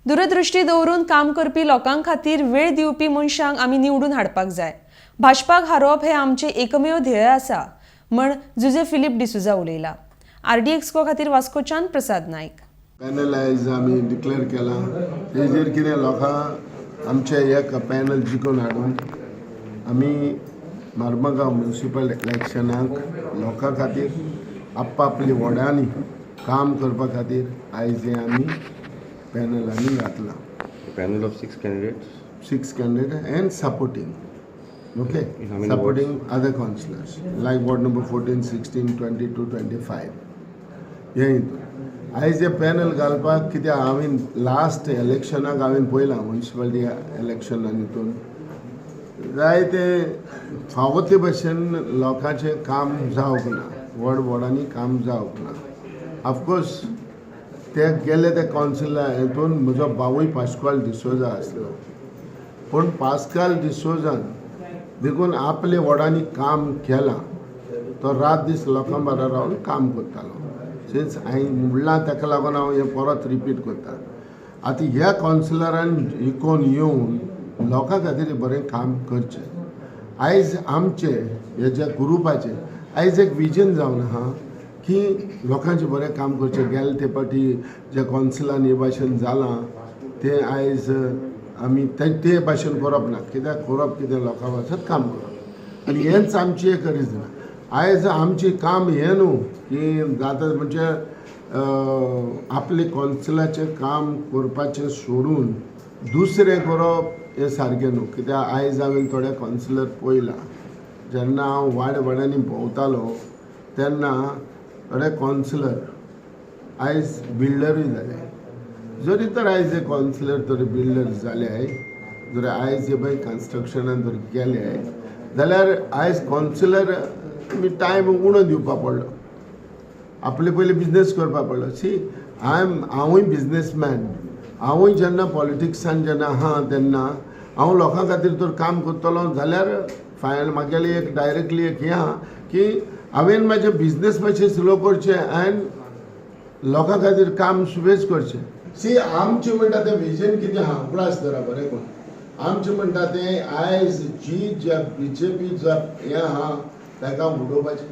दूरदृष्टी दवरून काम करपी लोकां खातीर वेळ दिवपी मनशांक आमी निवडून हाडपाक जाय. भाजपाक हारोवप हें आमचें एकमेव ध्येय आसा म्हण जुजे फिलीप डिसुजा उलयला. आरडीएक्सको खातीर वास्कोच्यान प्रसाद नायक. पॅनल आयज आमी डिक्लेअर केलां. तेजेर कितें, लोकां आमचें एक पॅनल जिखून हाडून आमी मार्मगांव म्युनिसिपल इलेक्शनाक लोकां खातीर आपापल्या वॉर्डांनी काम करपा खातीर आयज हें आमी पॅनल आमी घातलां. A panel of six candidates. Six candidate and supporting, okay. How many? Supporting other councillors like ward number 14, 16, 22, 25. हे हितून आयज हे पॅनल घालपाक कित्याक, हांवें लास्ट इलेक्शनाक हांवें पळयलां, म्युनिसिपालिटी इलेक्शनान हितून जायते फावो ते भशेन लोकांचें काम जावंक ना, व्हड वॉर्डांनी काम जावंक ना. ऑफकोर्स ते गेले ते कावन्सिला हितून म्हजो बावूय पास्काल डिसोजा आसलो, पूण पास्काल डिसोजान देखून आपल्या वॉर्डांनी काम केलां. तो रात दीस लोकां बारा रावन काम करतालो. सिन्स हांवें म्हणलां, ताका लागून हांव हें परत रिपीट करता. आतां ह्या कावन्सिलरान जिखोन येवन लोकां खातीर बरें काम करचें. आयज आमचे हे ज्या ग्रुपाचें आयज एक विजन जावन आहा की लोकांचें बरें काम करचें. गेले ते फावटी जे कावन्सिलान हे भाशेन जालां, तें आयज आमी ते भाशेन करप ना. कित्याक करप कितें, लोकां पासत काम करप आनी हेंच आमची एक रिजन. आयज आमचें काम हें न्हू की जाता म्हणजे आपले कावन्सिलाचें काम करपाचें सोडून दुसरें करप, हें सारकें न्हू. कित्याक आयज हांवें थोडे कावन्सिलर पळयला, जेन्ना हांव वाड वाड्यांनी भोंवतालो तेन्ना थोडे कावन्सिलर आयज बिल्डरूय जाले. जरी तर आयज हे कावन्सिलर तर बिल्डर जाले, जर आयज हे पळय कन्स्ट्रक्शनान जर गेले जाल्यार आयज कावन्सिलर तुमी टायम उणो दिवपा पडलो, आपले पयलीं बिजनेस करपा पडलो. सी, I am हांवूय बिजनेसमॅन. हांवूय जेन्ना पॉलिटिक्सान जेन्ना आहा तेन्ना हांव लोकां खातीर तर काम करतलो जाल्यार फायनल म्हागेलें एक डायरेक्टली एक हें आहा की हांवें म्हाजें बिजनेस मातशें स्लो करचें आनी लोकां खातीर काम सुबेज करचें. सी, आमचें म्हणटा तें विजन कितें आहा, उगडास धरा बरें करून. आमचें म्हणटा तें आयज जी ज्या बीजेपी ज्या हें आहा ताका उडोवपाचें.